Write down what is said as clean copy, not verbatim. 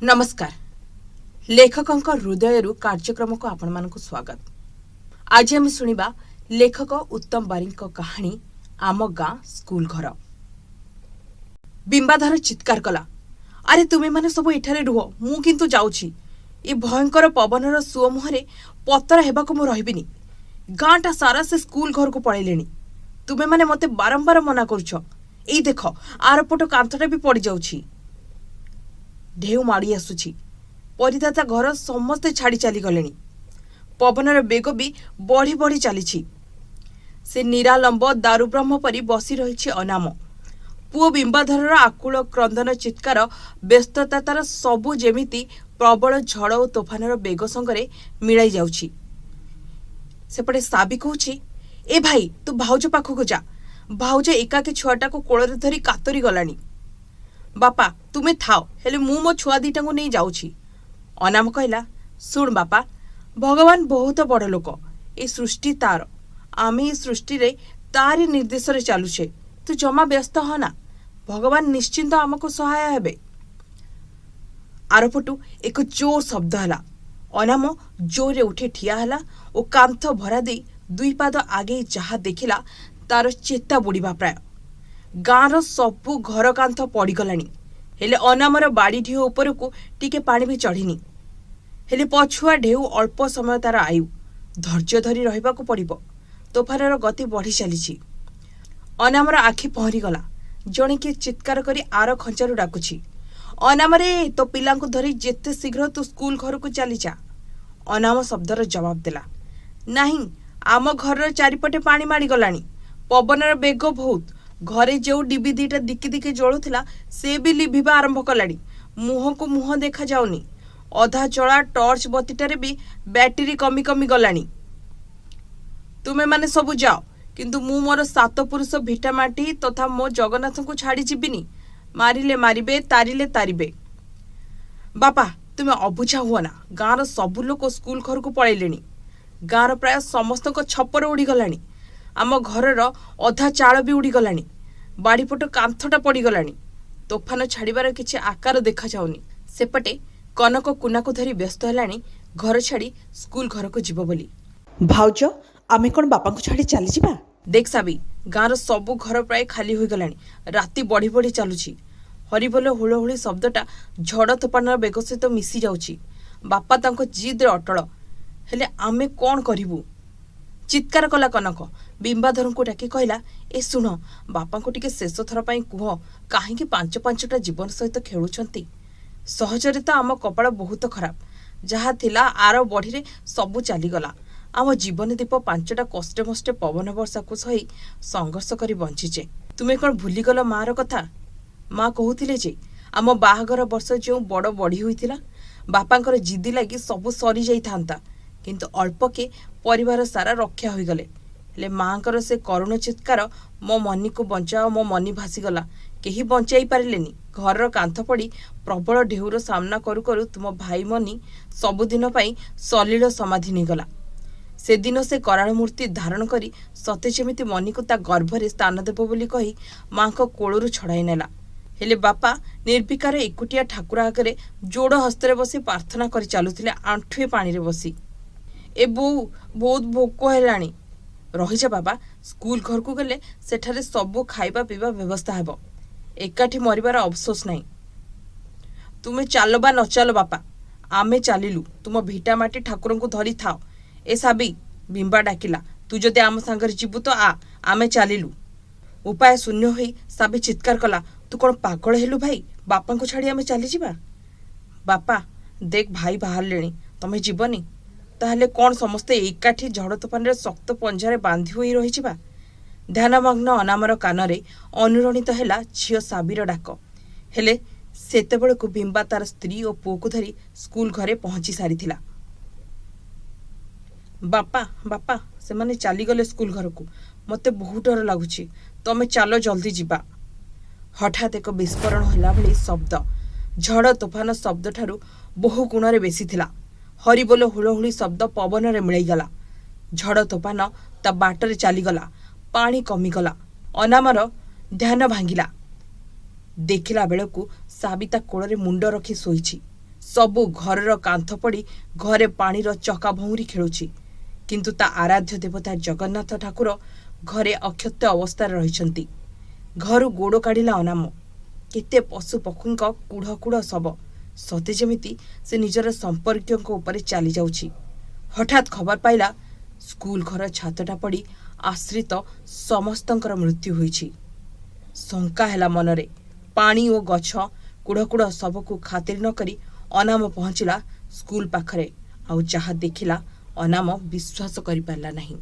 ନମସ୍କାର। ଲେଖକଙ୍କ ହୃଦୟରୁ କାର୍ଯ୍ୟକ୍ରମକୁ ଆପଣମାନଙ୍କୁ ସ୍ୱାଗତ। ଆଜି ଆମେ ଶୁଣିବା ଲେଖକ ଉତ୍ତମ ବାରିଙ୍କ କାହାଣୀ ଆମ ଗାଁ ସ୍କୁଲ ଘର। ବିମ୍ବାଧର ଚିତ୍କାର କଲା, ଆରେ ତୁମେମାନେ ସବୁ ଏଠାରେ ରୁହ, ମୁଁ କିନ୍ତୁ ଯାଉଛି। ଏ ଭୟଙ୍କର ପବନର ସୁଅ ମୁହଁରେ ପତର ହେବାକୁ ମୁଁ ରହିବିନି। ଗାଁଟା ସାରା ସେ ସ୍କୁଲ ଘରକୁ ପଳେଇଲେଣି। ତୁମେମାନେ ମୋତେ ବାରମ୍ବାର ମନା କରୁଛ। ଏଇ ଦେଖ, ଆରପଟ କାନ୍ଥଟା ବି ପଡ଼ିଯାଉଛି। ଢେଉ ମାଡ଼ି ଆସୁଛି। ପରିଦାତା ଘର ସମସ୍ତେ ଛାଡ଼ି ଚାଲିଗଲେଣି। ପବନର ବେଗ ବି ବଢ଼ି ବଢ଼ି ଚାଲିଛି। ସେ ନିରାଲମ୍ବ ଦାରୁବ୍ରହ୍ମ ପରି ବସି ରହିଛି ଅନାମ। ପୁଅ ବିମ୍ବାଧରର ଆକୁଳ କ୍ରନ୍ଦନ, ଚିତ୍କାର, ବ୍ୟସ୍ତତା ତାର ସବୁ ଯେମିତି ପ୍ରବଳ ଝଡ଼ ଓ ତୋଫାନର ବେଗ ସଙ୍ଗରେ ମିଳାଇ ଯାଉଛି। ସେପଟେ ସାବି କହୁଛି, ଏ ଭାଇ, ତୁ ଭାଉଜ ପାଖକୁ ଯା। ଭାଉଜ ଏକାକୀ ଛୁଆଟାକୁ କୋଳରେ ଧରି କାତରି ଗଲାଣି। ବାପା, ତୁମେ ଥାଅ, ହେଲେ ମୁଁ ମୋ ଛୁଆ ଦିଟାଙ୍କୁ ନେଇ ଯାଉଛି। ଅନାମ କହିଲା, ଶୁଣ ବାପା, ଭଗବାନ ବହୁତ ବଡ଼ ଲୋକ। ଏ ସୃଷ୍ଟି ତାର, ଆମେ ଏ ସୃଷ୍ଟିରେ ତାରି ନିର୍ଦ୍ଦେଶରେ ଚାଲୁଛେ। ତୁ ଜମା ବ୍ୟସ୍ତ ହନା, ଭଗବାନ ନିଶ୍ଚିନ୍ତ ଆମକୁ ସହାୟ ହେବେ। ଆରପଟୁ ଏକ ଜୋର ଶବ୍ଦ ହେଲା। ଅନାମ ଜୋରରେ ଉଠି ଠିଆ ହେଲା ଓ କାନ୍ଥ ଭରା ଦେଇ ଦୁଇ ପାଦ ଆଗେଇ ଯାହା ଦେଖିଲା ତାର ଚେତା ବୁଡ଼ିବା ପ୍ରାୟ। ଗାଁର ସବୁ ଘର କାନ୍ଥ ପଡ଼ିଗଲାଣି, ହେଲେ ଅନାମର ବାଡ଼ି ଢିଅ ଉପରକୁ ଟିକେ ପାଣି ବି ଚଢ଼ିନି। ହେଲେ ପଛୁଆ ଢେଉ ଅଳ୍ପ ସମୟ ତାର ଆୟୁ। ଧୈର୍ଯ୍ୟ ଧରି ରହିବାକୁ ପଡ଼ିବ। ତୋଫାନର ଗତି ବଢ଼ି ଚାଲିଛି। ଅନାମର ଆଖି ପହଁରିଗଲା। ଜଣେ କିଏ ଚିତ୍କାର କରି ଆର ଖଞ୍ଚାରୁ ଡାକୁଛି, ଅନାମରେ, ତୋ ପିଲାଙ୍କୁ ଧରି ଯେତେ ଶୀଘ୍ର ତୁ ସ୍କୁଲ ଘରକୁ ଚାଲିଯା। ଅନାମ ଶବ୍ଦର ଜବାବ ଦେଲା, ନାହିଁ, ଆମ ଘରର ଚାରିପଟେ ପାଣି ମାଡ଼ିଗଲାଣି। ପବନର ବେଗ ବହୁତ। ଘରେ ଯେଉଁ ଡିବି ଦିଟା ଦିକି ଦିକି ଜଳୁଥିଲା ସେ ବି ଲିଭିବା ଆରମ୍ଭ କଲାଣି। ମୁହଁକୁ ମୁହଁ ଦେଖାଯାଉନି। ଅଧା ଜଳା ଟର୍ଚ୍ଚ ବତୀଟାରେ ବି ବ୍ୟାଟେରୀ କମି କମି ଗଲାଣି। ତୁମେମାନେ ସବୁ ଯାଅ, କିନ୍ତୁ ମୁଁ ମୋର ସାତ ପୁରୁଷ ଭିଟାମାଟି ତଥା ମୋ ଜଗନ୍ନାଥଙ୍କୁ ଛାଡ଼ି ଯିବିନି। ମାରିଲେ ମାରିବେ, ତାରିଲେ ତାରିବେ। ବାପା, ତୁମେ ଅବୁଝା ହୁଅନା। ଗାଁର ସବୁ ଲୋକ ସ୍କୁଲ ଘରକୁ ପଳେଇଲେଣି। ଗାଁର ପ୍ରାୟ ସମସ୍ତଙ୍କ ଛପର ଉଡ଼ିଗଲାଣି। ଆମ ଘରର ଅଧା ଚାଳ ବି ଉଡ଼ିଗଲାଣି। ବାଡ଼ିପଟ କାନ୍ଥଟା ପଡ଼ିଗଲାଣି। ତୋଫାନ ଛାଡ଼ିବାର କିଛି ଆକାର ଦେଖାଯାଉନି। ସେପଟେ କନକ କୁନାକୁ ଧରି ବ୍ୟସ୍ତ ହେଲାଣି ଘର ଛାଡ଼ି ସ୍କୁଲ ଘରକୁ ଯିବ ବୋଲି। ଭାଉଜ, ଆମେ କ'ଣ ବାପାଙ୍କୁ ଛାଡ଼ି ଚାଲିଯିବା? ଦେଖ ସାବି, ଗାଁର ସବୁ ଘର ପ୍ରାୟ ଖାଲି ହୋଇଗଲାଣି। ରାତି ବଢ଼ି ବଢ଼ି ଚାଲୁଛି। ହରିବୋଲ ହୁଳହୁଳି ଶବ୍ଦଟା ଝଡ଼ ତୋଫାନର ବେଗ ସହିତ ମିଶି ଯାଉଛି। ବାପା ତାଙ୍କ ଜିଦ୍ରେ ଅଟଳ, ହେଲେ ଆମେ କ'ଣ କରିବୁ? ଚିତ୍କାର କଲା କନକ। ବିମ୍ବାଧରଙ୍କୁ ଡାକି କହିଲା, ଏ ଶୁଣ, ବାପାଙ୍କୁ ଟିକେ ଶେଷ ଥର ପାଇଁ କୁହ, କାହିଁକି ପାଞ୍ଚ ପାଞ୍ଚଟା ଜୀବନ ସହିତ ଖେଳୁଛନ୍ତି? ସହଜରେ ତ ଆମ କପାଳ ବହୁତ ଖରାପ। ଯାହା ଥିଲା ଆର ବଢ଼ିରେ ସବୁ ଚାଲିଗଲା। ଆମ ଜୀବନ ଦୀପ ପାଞ୍ଚଟା କଷ୍ଟେ ମଷ୍ଟେ ପବନ ବର୍ଷାକୁ ସହି ସଂଘର୍ଷ କରି ବଞ୍ଚିଛେ। ତୁମେ କ'ଣ ଭୁଲିଗଲ ମାଆର କଥା? ମା କହୁଥିଲେ ଯେ ଆମ ବାହାଘର ବର୍ଷ ଯେଉଁ ବଡ଼ ବଢ଼ି ହୋଇଥିଲା, ବାପାଙ୍କର ଜିଦି ଲାଗି ସବୁ ସରିଯାଇଥାନ୍ତା, କିନ୍ତୁ ଅଳ୍ପକେ ପରିବାର ସାରା ରକ୍ଷା ହୋଇଗଲେ। ହେଲେ ମାଆଙ୍କର ସେ କରୁଣ ଚିତ୍କାର, ମୋ ମନିକୁ ବଞ୍ଚାଅ, ମୋ ମନି ଭାସିଗଲା, କେହି ବଞ୍ଚାଇ ପାରିଲେନି। ଘରର କାନ୍ଥ ପଡ଼ି ପ୍ରବଳ ଢେଉର ସାମ୍ନା କରୁ କରୁ ତୁମ ଭାଇ ମନି ସବୁଦିନ ପାଇଁ ସଲିଳ ସମାଧି ନେଇଗଲା। ସେଦିନ ସେ କରାଳ ମୂର୍ତ୍ତି ଧାରଣ କରି ସତେ ଯେମିତି ମନିକୁ ତା ଗର୍ଭରେ ସ୍ଥାନ ଦେବ ବୋଲି କହି ମାଙ୍କ କୋଳରୁ ଛଡ଼ାଇ ନେଲା। ହେଲେ ବାପା ନିର୍ବିକାର ଏକୁଟିଆ ଠାକୁର ଆଗରେ ଯୋଡ଼ ହସ୍ତରେ ବସି ପ୍ରାର୍ଥନା କରି ଚାଲୁଥିଲେ ଆଣ୍ଠୁଏ ପାଣିରେ ବସି। ଏ ବୋଉ, ବହୁତ ଭୋକ ହେଲାଣି। ରହିଯା ବାବା, ସ୍କୁଲ ଘରକୁ ଗଲେ ସେଠାରେ ସବୁ ଖାଇବା ପିଇବା ବ୍ୟବସ୍ଥା ହେବ। ଏକାଠି ମରିବାର ଅଫସୋସ ନାହିଁ। ତୁମେ ଚାଲ ବା ନ ଚାଲ ବାପା, ଆମେ ଚାଲିଲୁ। ତୁମ ଭିଟାମାଟି ଠାକୁରଙ୍କୁ ଧରିଥାଅ। ଏ ସାବି, ବିମ୍ବା ଡାକିଲା, ତୁ ଯଦି ଆମ ସାଙ୍ଗରେ ଯିବୁ ତ ଆ, ଆମେ ଚାଲିଲୁ। ଉପାୟ ଶୂନ୍ୟ ହୋଇ ସାବି ଚିତ୍କାର କଲା, ତୁ କ'ଣ ପାଗଳ ହେଲୁ ଭାଇ? ବାପାଙ୍କୁ ଛାଡ଼ି ଆମେ ଚାଲିଯିବା? ବାପା, ଦେଖ ଭାଇ ବାହାରିଲେଣି, ତମେ ଯିବନି? ତାହେଲେ କ'ଣ ସମସ୍ତେ ଏକାଠି ଝଡ଼ ତୋଫାନରେ ଶକ୍ତ ପଞ୍ଝାରେ ବାନ୍ଧି ହୋଇ ରହିଯିବା? ଧ୍ୟାନମଗ୍ନ ଅନାମର କାନରେ ଅନୁରଣିତ ହେଲା ଝିଅ ସାବିର ଡାକ। ହେଲେ ସେତେବେଳକୁ ବିମ୍ବା ତାର ସ୍ତ୍ରୀ ଓ ପୁଅକୁ ଧରି ସ୍କୁଲ ଘରେ ପହଞ୍ଚି ସାରିଥିଲା। ବାପା, ବାପା, ସେମାନେ ଚାଲିଗଲେ ସ୍କୁଲ ଘରକୁ। ମୋତେ ବହୁତ ଡର ଲାଗୁଛି। ତମେ ଚାଲ, ଜଲ୍ଦି ଯିବା। ହଠାତ୍ ଏକ ବିସ୍ଫୋରଣ ହେଲା ଭଳି ଶବ୍ଦ। ଝଡ଼ ତୋଫାନ ଶବ୍ଦଠାରୁ ବହୁ ଗୁଣରେ ବେଶୀ ଥିଲା। ହରିବୋଲ ହୁଳହୁଳି ଶବ୍ଦ ପବନରେ ମିଳେଇଗଲା। ଝଡ଼ ତୋଫାନ ତା ବାଟରେ ଚାଲିଗଲା। ପାଣି କମିଗଲା। ଅନାମର ଧ୍ୟାନ ଭାଙ୍ଗିଲା। ଦେଖିଲା ବେଳକୁ ସାବିତା କୋଳରେ ମୁଣ୍ଡ ରଖି ଶୋଇଛି। ସବୁ ଘରର କାନ୍ଥ ପଡ଼ି ଘରେ ପାଣିର ଚକା ଭଉଁରୀ ଖେଳୁଛି। କିନ୍ତୁ ତା ଆରାଧ୍ୟ ଦେବତା ଜଗନ୍ନାଥ ଠାକୁର ଘରେ ଅକ୍ଷତ ଅବସ୍ଥାରେ ରହିଛନ୍ତି। ଘରୁ ଗୋଡ଼ କାଢ଼ିଲା ଅନାମ। କେତେ ପଶୁ ପକ୍ଷୀଙ୍କ କୁଢ଼ କୁଢ଼ ଶବ। ସତେ ଯେମିତି ସେ ନିଜର ସମ୍ପର୍କୀୟଙ୍କ ଉପରେ ଚାଲିଯାଉଛି। ହଠାତ୍ ଖବର ପାଇଲା ସ୍କୁଲ ଘର ଛାତଟା ପଡ଼ି ଆଶ୍ରିତ ସମସ୍ତଙ୍କର ମୃତ୍ୟୁ ହୋଇଛି। ଶଙ୍କା ହେଲା ମନରେ। ପାଣି ଓ ଗଛ କୁଢ଼ କୁଢ଼ ଶବକୁ ଖାତିର ନ କରି ଅନାମ ପହଞ୍ଚିଲା ସ୍କୁଲ ପାଖରେ। ଆଉ ଯାହା ଦେଖିଲା ଅନାମ ବିଶ୍ୱାସ କରିପାରିଲା ନାହିଁ।